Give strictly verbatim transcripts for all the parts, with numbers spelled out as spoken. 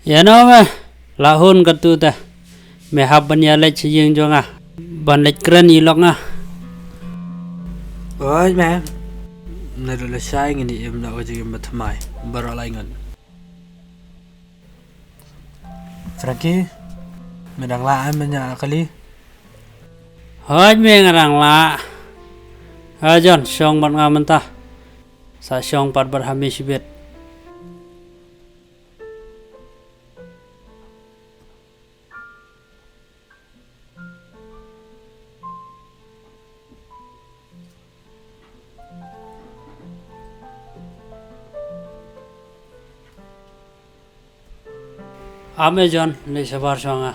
Ïa no me la hun katu te. Me hap ban ïa leit sha ïing jong nga ban leit kren ïa lok nga. Oi me, naduh lashai ngin ïa im na u jingim ba thymmai baroh lai ngut. Frankie, me dang lah em ïa kali? Hooid me, nga dang lah. Ha John, shong bad nga mynta. Sa shong pat bad Hamish bit. Ame John, leit shabar shuwa nga.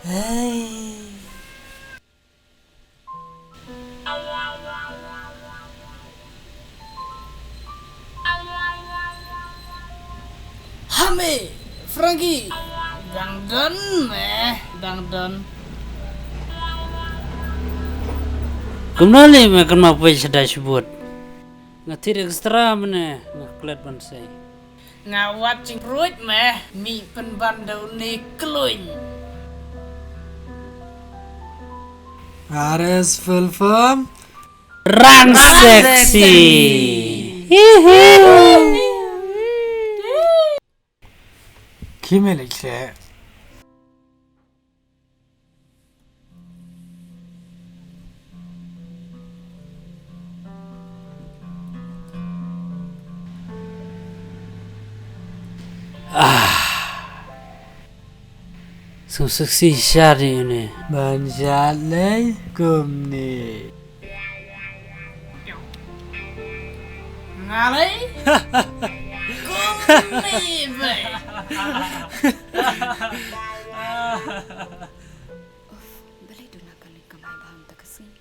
Hey. Hame, Frankie. Dang don me, dang don. Kumno lei me kynmaw poi sha dashboard? Nga thied extra mynne, nga klet ban sei. Nga wad jingpruid me, mih pynban da une kluiñ. R S full form. Rang sexy. Hihi. Ki me leh khleh. Ah. Sngewsih shisha ri une. Ban shad lei kumne. Nga lei. Kumne bei. Uff, balei duna ka lei kamai ba hangta ka sngi.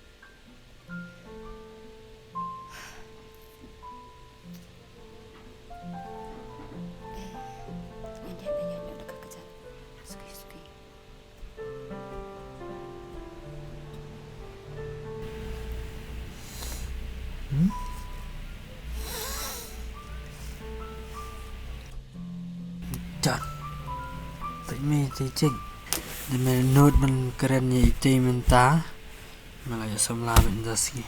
Jan. Peit me te jing. Dei me nud ban kren ïa ite mynta. Me la ïoh samla bad nda sngi.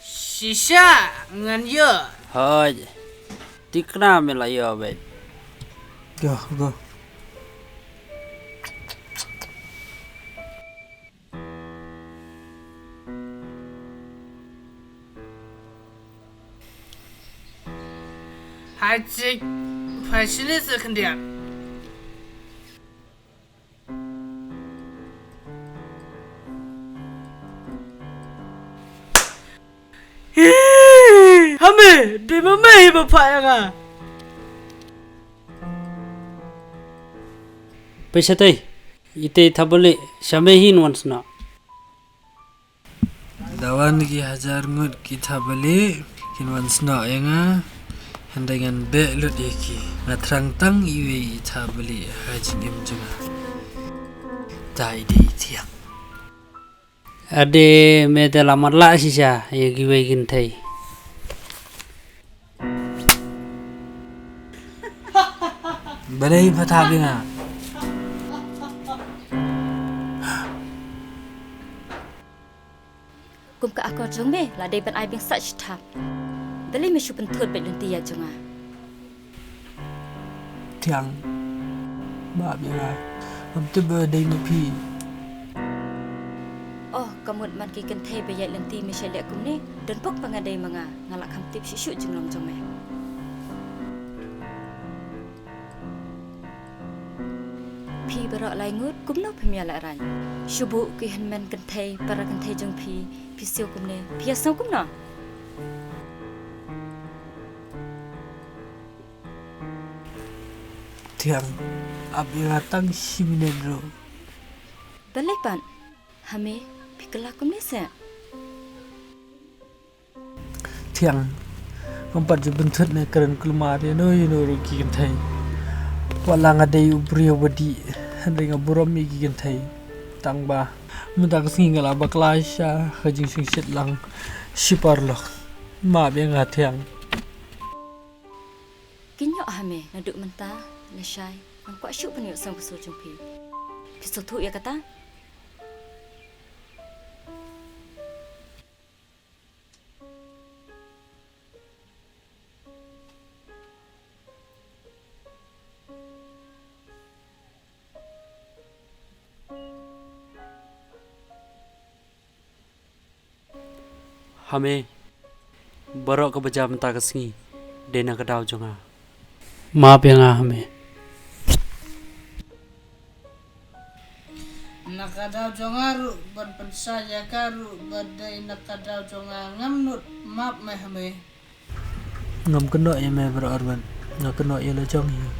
Shisha ngan ïoh. Hooid. Tikna me la ïoh bad. Go, go. Hai chik, phai shini sa khyndiat. Hi, hame, dei ma me ba phah ïa nga. Peit shatei, itei thabali, sha me hin wan snoh. Da wan ki hajar ngut ki thabali kin wan snoh ïa nga. Hynrei ngan beh lut ïa ki. Nga thrang tang iwei i thabali ha jingim jong nga. Dei dei thiang. Ade me te la matlah shisha ïa kiwei kynthei. Balei pha thap ïa nga? Kum ka akor jong me la dei ban ai biang sah shi thap. Balei me shu pynthut bad lynti ïa jong nga? Thiang. Ba bia. Ngam tip ba dei ma phi. Oh, ka mut man ki kynthei ba ïaid lynti me shait leh kumne. Don pok ba nga dei ma nga, nga la kham tip shuh shuh jinglong jong me. Phi baroh lai ngut kumno phim ïa lehrain? Shu buh ki hynmen kynthei para kynthei jong phi, phi siew kumne, phi ïa sngew kumno? Thiang, ap ïa nga tang shi minit ruh. Balei pat? Hame, phi kylla kumne seh? Thiang, ngam pat ju bynthut ne kren kulmar ïano ïano ruh ki kynthei. Wat la nga dei u briew ba dih, hynrei nga burom ïa ki kynthei. Tang ba mynta ka sngi nga la bakla sha ka jingshongshit lang shi paralok. Map ïa nga Thiang. Kynnoh ha me, naduh mynta lashai ngam kwah shuh ban ïohsngew ka sur jong phi. Phi sngewthuh ïa kata? Ha me, baroh kaba jia mynta ka sngi dei na ka daw jong nga. Map ïa nga ha me. Na ka daw jong nga ruh ban pynshai ïa ka ruh ba dei na ka daw jong nga, ngam nud, map me ha me. Ngam kynnoh ïa me baroh arngut, nga kynnoh ïa la jong ïa.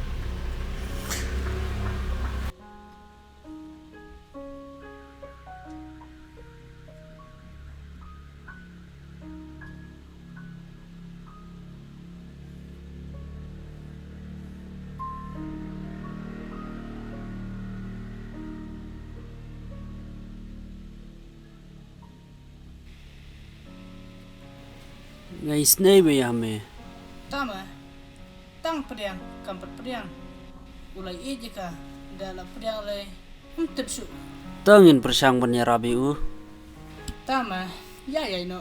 Nga isynei ba ïa me. Tama, tang pdiang kam pat pdiang. U la ïeit ïa ka da la pdiang lei. Ym tip shuh. Tang in pyrshang ban ïarap ïa u. Tama, ïa ïa ino.